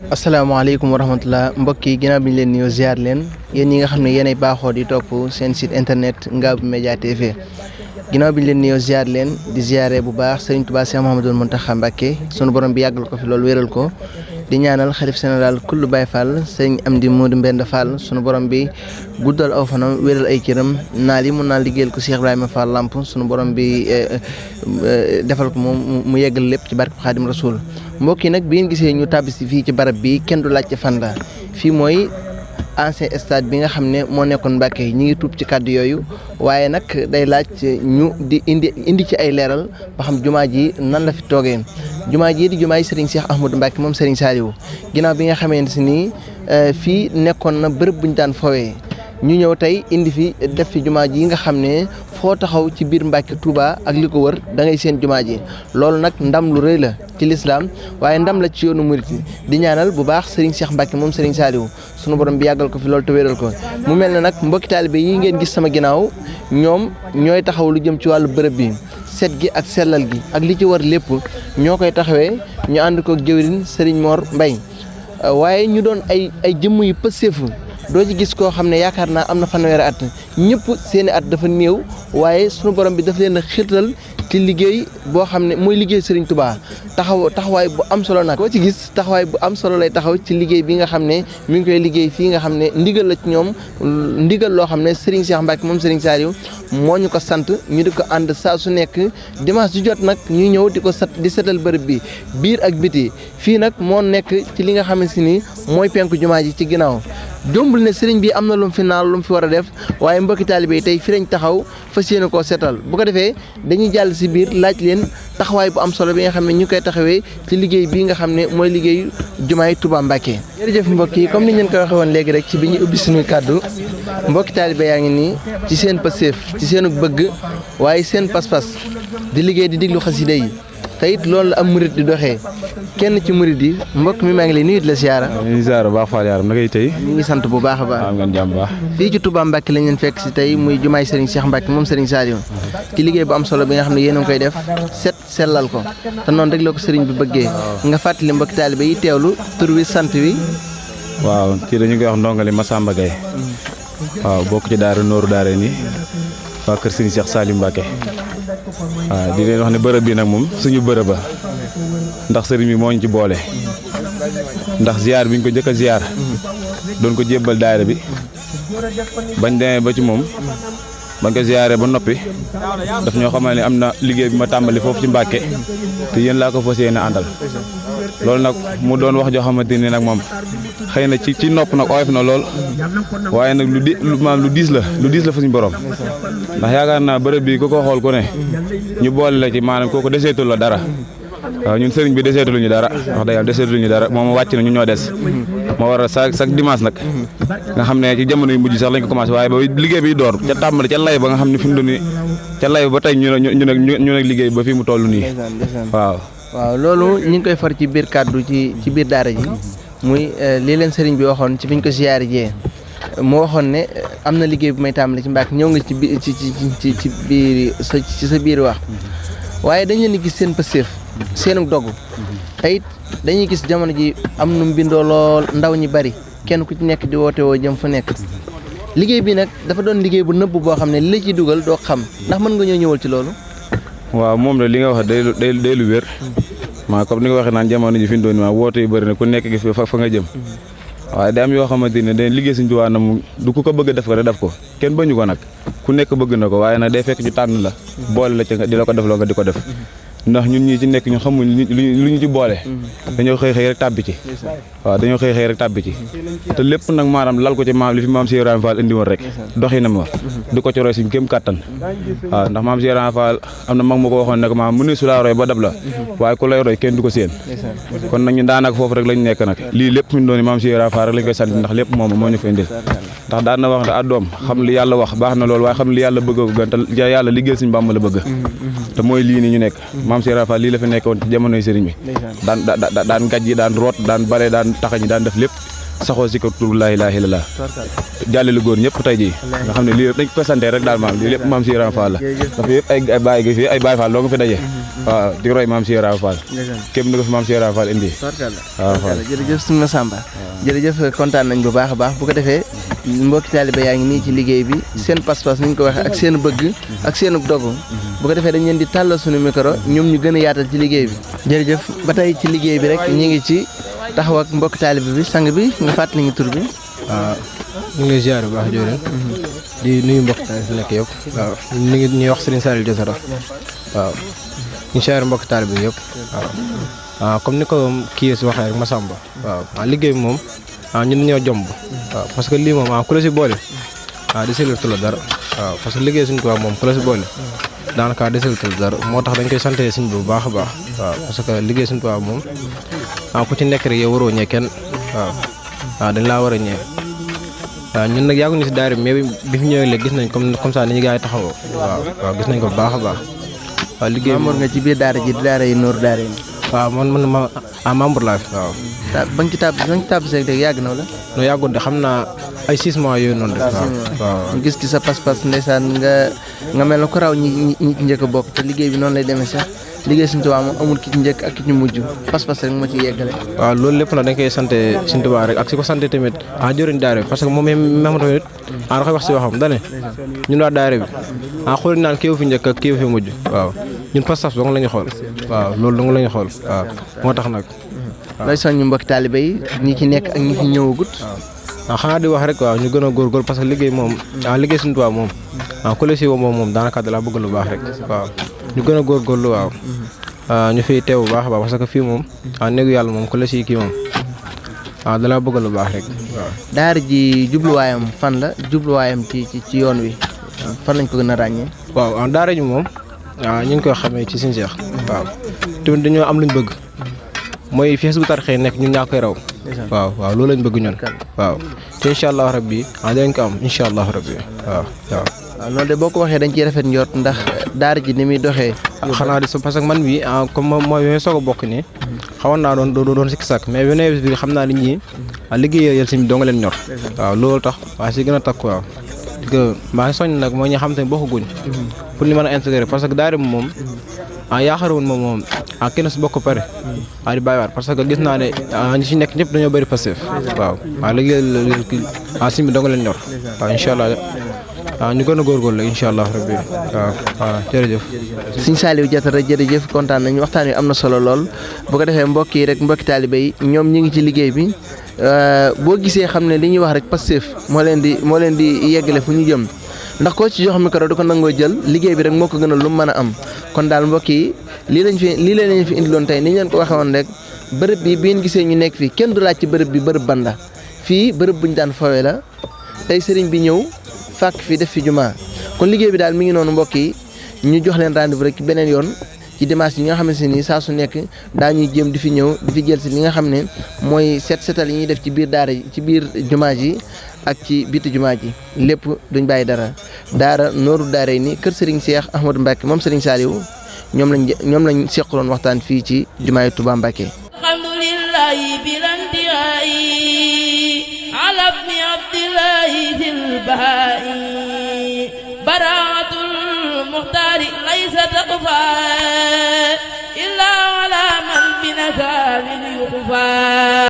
asalaamaaleykum wa rahmatulah mbokk yi ginnaaw bi ñu leen nuyoo ziar leen yéen ñi nga xam ne yéenay baaxoo di topp seen site internet Ngabou Média TV ginnaaw bi ñu leen nuyoo ziar leen di ziare bu baax Serigne Touba Cheikh Mouhamadoul Mountakha Mbacké sunu borom bi yàggal ko fi loolu wéral ko di ñaanal xalif général kullu Baye Fall Serigne Amdi Modou Mbenda Fall sunu borom bi guddal aw fanam wéral ay cëram naal yi mun naa liggéeyal ko Cheikh Ibrahima Fall Lamp sunu borom bi defal ko moom mu yeggal lépp ci barke Xaadim Rasul mbokk yi nag bi ngeen gisee ñu tàbbisi fii ci barab bi kenn du laajte fan la fii mooy ancien stade bi nga xam ne moo nekkoon Mbàkke ñi ngi tuub ci kàddu yooyu waaye nag day laaj ñu di indi ci ay leeral ba xam jumaa ji nan la fi toogee jumaa ji di jumaa yi Serigne Cheikh Ahmadou Mbacke moom Serigne Saliou ginnaaw bi nga xamante ni fii nekkoon na bërëb buñ daan fowee ñu ñëw tey indi fi def fi jumaa ji nga xam ne foo taxaw ci biir Mbàkke Touba ak li ko wër da ngay seen jumaa ji loolu nag ndam lu rëy la ci lislaam waaye ndam la ci yoonu murit di ñaanal bu baax Serigne Cheikh Mbacke moom Serigne Saliou sunu borom bi yàggal ko fi loolu te wéral ko mu mel ne nag mbokki taalibe yi ngeen gis sama ginnaaw ñoom ñooy taxaw lu jëm ci wàllu bërëb bi set gi ak sellal gi ak li ci war lépp ñoo koy taxawee ñu ànd ko jëwriñ Serigne Mor Mbaye waaye ñu doon ay jëmm yu pëseefu doo ci gis koo xam ne yaakaar naa am na fanweeri at ñëpp seeni at dafa néew waaye sunu borom bi daf leen a xirtal ci liggéey boo xam ne mooy liggéey Serigne Touba taxawaay bu am solo nag koo ci gis taxawaay bu am solo lay taxaw ci liggéey bi nga xam ne mi ngi koy liggéey fii nga xam ne ndigal la ci ñoom ndigal loo xam ne Serigne Cheikh Mbacke moom Serigne Saliou moo ñu ko sant ñu di ko ànd saa su nekk dimanche ju jot nag ñu ñëw di setal bërëb bi biir ak biti fii nag moo nekk ci li nga xamante ni mooy penku jumaa ji ci ginnaaw jombul ne sëriñ bi am na lu mu fi naal lu mu fi war a def waaye mbokki taalibe yi tey fi lañ taxaw fas yéene koo seetal bu ko defee dañuy jàll si biir laaj leen taxawaay bu am solo bi nga xam ne ñu koy taxawee ci liggéey bii nga xam ne mooy liggéey jumaay Touba Mbacke. jërëjëf mbokk yi comme ni ñu leen ko waxee woon léegi rek ci bi ñu ubbi suñuy kàddu mbokki taalibe yaa ngi nii ci seen pasteef ci seenu bëgg waaye seen pas-pas di liggéey di diglu xasida yi te it loolu la am murit di doxee kenn ci murit yi mbokk mi maa ngi lay nuyu di la siyaara. ñu ziar bu baax Fall yaram na ngay tey. ñu ngi sant bu baax a baax. am ngeen jàmm baax. fii ci Touba Mbacke lañ leen fekk si tey muy jumaay Serigne Cheikh Mbacke moom Serigne Saliou ci liggéey bu am solo bi nga xam ne yéen a ngi koy def set sellal ko te noonu rek la ko Serigne bi bëggee nga fàttali mbokki taalibe yi teewlu tur wi sant wi. waaw kii dañu koy wax ndongali Massamba Gaye waaw bokk ci daara Nooru daara ni waa kër Serigne Cheikh Saliou Mbacke waaw di leen wax ne bërëb bi nag moom suñu bërëb ba ndax sëriñ bi moo ñu ci boole ndax ziar bi ñu ko njëkk a ziar doon ko jébbal daayira bi bañ demee ba ci moom bañ ko ziaree ba noppi daf ñoo xamal ne am na liggéey bi ma tàmbali foofu ci Mbàkke te yéen laa ko fas yéene àndal loolu nag mu doon wax joo xamante ni nag moom xëy na ci nopp nag oyof na lool waaye nag lu diis la fa suñu borom ndax yaakaar naa bërëb bi ku ko xool ku ne ñu boole la ci maanaam kooku deseetul la dara waaw ñun sëriñ bi deseetuluñu dara wax dëgg yàlla deseetuluñu dara moom wàcc na ñu ñoo des moo waral chaque dimanche nag nga xam ne ci jamono yu mujj sax lañ ko commencé waaye ba liggéey bi door ca tàmbali ca lay ba nga xam ne fi mu doon nii ca lay ba tey ñu nag liggéey ba fi mu toll nii waaw loolu ñu ngi koy far ci biir kàddu ci biir daara ji muy lii leen sëriñ bi waxoon ci biñ ko ziyaare jee moo waxoon ne am na liggéey bu may tàmbali ci Mbàkke ñëw nga ci biir ci sa biir wax waaye dañ leen di gis seen pëstéef seenu dogu tey dañuy gis jamono ji am nu mbindoo lool ndaw ñi bari kenn ku ci nekk di woote woo jëm fu nekk liggéey bi nag dafa doon liggéey bu nëbb boo xam ne li la ciy dugal doo xam ndax mën nga ñoo ñëwal ci loolu. waaw moom la li nga wax day lu wér maa comme ni nga waxee naan jamono ji fi mu doon nii woote yu bëri na ku nekk gis fa nga jëm waaye day am yoo xamante ne day liggéey Sëñ Tuubaa na mu du ku ko bëgg a def ko rek def ko kenn bañu ko nag ku nekk bëgg na ko waaye nag day fekk ñu tànn la boole la ci di la ko def loo nga di ko def ndax ñun ñii ci nekk ñu xamuñ lu ñu ci boole dañoo xëy rek tàbbi ci waaw dañoo xëy rek tàbbi ci te lépp nag maanaam lal ko ci maam li fi maam Cheikh Ibrahima Fall indi woon rek doxinam wa di ko ci roy suñ kéem kàttan waaw ndax maam Cheikh Ibrahima Fall am na mag ma ko waxoon ne ko maam mu ne su laa roy ba dab la waaye ku lay roy kenn du ko séen kon nag ñu daanaka foofu rek lañ nekk nag lii lépp mi doon maam Cheikh Ibrahima Fall rek lañ koy sant ndax lépp moom moo ñu fa indil ndax daan na wax ne addoom xam li yàlla wax baax na loolu waaye xam li yàlla bëgg ko gën te yàlla liggéey suñu Bàmba la bëgg te mooy lii ni ñu nekk maam Cheikh Ibrahima Fall lii la fi nekkoon ci jamonoy sëriñ bi daan gaj yi daan root daan bale daan taxañ daan def lépp saxoo si ko tur laa ilaaha illallaah jàllale góor ñëpp tey jii nga xam ne lii dañ ko sant rek daal maam lii lépp maam si Ibra Fall la ndax yëpp ay baay gi fi ay Baay Fall doo nga fi daje waaw di roy maam si Ibra Fall képp ni ko fi maam si Ibra Fall indi waaw jërëjëf suñu Massamba jërëjëf kontaan nañ bu baax a baax bu ko defee mbokki taalibe yaa ngi nii ci liggéey bi seen pas-pas ni ñu ko waxee ak seen bëgg ak seen dogu bu ko defee dañ leen di tàllal suñu micro ñoom ñu gën a yaatal ci liggéey bi jërëjëf ba tey ci liggéey bi rek ñu ngi ci taxaw ak mbokki taalibe bi sang bi nga fàttali ñu tur bi waaw ñu ngi lay ziar bu baax Diorène di nuyu mbokk taalibe fi nekk yëpp waaw ñu ngi ñuy wax Serigne Saliou Diassara waaw ñu ziar mbokk taalibe bi yëpp waaw comme ni ko kii si waxee rek Massamba waaw liggéey bi moom ñun dañoo jomb waaw parce que lii moom ku la si boole desalatu la dara waaw parce que liggéey suñu tubaab moom ku la si boole daanaka desalatu la dara moo tax dañ koy sante suñ bu baax a baax waaw parce que liggéey suñu tubaab moom ku ci nekk rek yow waroo ñee kenn waaw dañ laa war a ñee waaw ñun nag yàgguñu si daara mais bi fi ñëwee léegi gis nañ comme ça ni ñu gars yi taxawoo waaw gis nañ ko bu baax a baax waaw liggéey membre nga ci biir daara ji di daara yi Nooru Daara yi waaw man membre laa fi waaw ba nga ci tàbb seeg dégg yàgg na la no yàggul de xam naa ay 6 mois yooyu noonu rek waaw ñu gis ci sa pas-pas ndeysaan nga mel na ko raw ñi ci njëkk a bokk te liggéey bi noonu lay demee sax liggéey Sëñ Tuubaa moom amul ki ci njëkk ak ki ci mujj pas-pas rek moo ci yeggale waaw loolu lépp nag dañ koy sant Sëñ Tuubaa rek ak si ko sant tamit jëriñ daara bi parce que moom même tamit da koy wax si waxam dane ñun waa daara bi xool naan kii fi njëkk ak kii fi mujj waaw ñun pas-pas dong la ñu xool waaw loolu dong la ñu xool waaw moo tax nag looy soññu mbokki taalibe yi ñi ci nekk ak ñi ci ñëwagut xanaa di wax rek waaw ñu gën a góorgóorlu parce que liggéey moom liggéey Sëñ Tuubaa moom ku la si woo moom daanaka da laa bëgg lu baax rek waaw ñu gën a góorgóorlu waaw ñu fiy teew bu baax a baax parce que fii moom néegu yàlla moom ku la si kii moom da laa bëgg lu baax rek waaw. daara ji jubluwaayam fan la jubluwaayam ci yoon wi fan lañ ko gën a ràññee. waaw daara ji moom ñu ngi koy xamee ci Sëñ Seex waaw tamit dañoo am luñ bëgg mooy fees bu tarxee nekk ñun ñaa koy raw waaw loolu lañ bëgg ñun waaw te incha allah rabbi dinañ ko am incha allah rabbi waaw. loolu de boo ko waxee dañ ciy rafet njort ndax daara ji ni muy doxee. xanaa di parce que man bi comme mooy bi may soog a bokk nii xawoon naa doon sikki sàkk mais bi nawet bi xam naa nit ñi liggéeyal si doo nga leen ñor waaw loolu tax waaye si gën a takku waaw maa ngi soññ nag mooy ñi xam te ne bokkaguñ pour ñu mën a intégrer parce que daara moom yaakaaroon moom kenn si bokk pare di bàyyiwaat parce que gis naa ne ñi si nekk ñëpp dañoo bëri passif waaw liggéeyal si bi doo nga leen ñor waaw incha allah ñu gën a góorgóorlu incha allah rabbi waaw jërëjëf. Sëñ Saliou Diassara jërëjëf kontaan nañu waxtaan wi am na solo lool bu ko defee mbokk yi rek mbokki taalibe yi ñoom ñu ngi ci liggéey bi boo gisee xam ne li ñuy wax rek Pastef moo leen di yeggale fu ñu jëm ndax koo ci jox micro du ko nangoo jël liggéey bi rek moo ko gënal lu mu mën a am kon daal mbokk yi lii lañ fi indiloon tey ni ñu leen ko waxee woon rek bërëb bi ngeen gisee ñu nekk fii kenn du laaj ci bërëb bi bërëb ban la fii bërëb buñ daan fawee la tey sëriñ bi ñëw fàkk fii def fi jumaa kon liggéey bi daal mi ngi noonu mbokk yi ñu jox leen rendez-vous rek ci beneen yoon ci dimanche yi nga xamante ne nii saa su nekk daañuy jéem di fi ñëw di fi jël si li nga xam ne mooy setal yi ñuy def ci biir daara ji ci biir jumaa ji ak ci biti jumaa ji lépp duñ bàyyi dara daara Nooru Daara ni kër Serigne Cheikh Ahmadou Mbacke moom Serigne Saliou ñoom lañ seqaloon waxtaan fii ci jumaa yi Touba Mbacke. براءة المختار ليس تقفى إلا على من بنكاب يخفى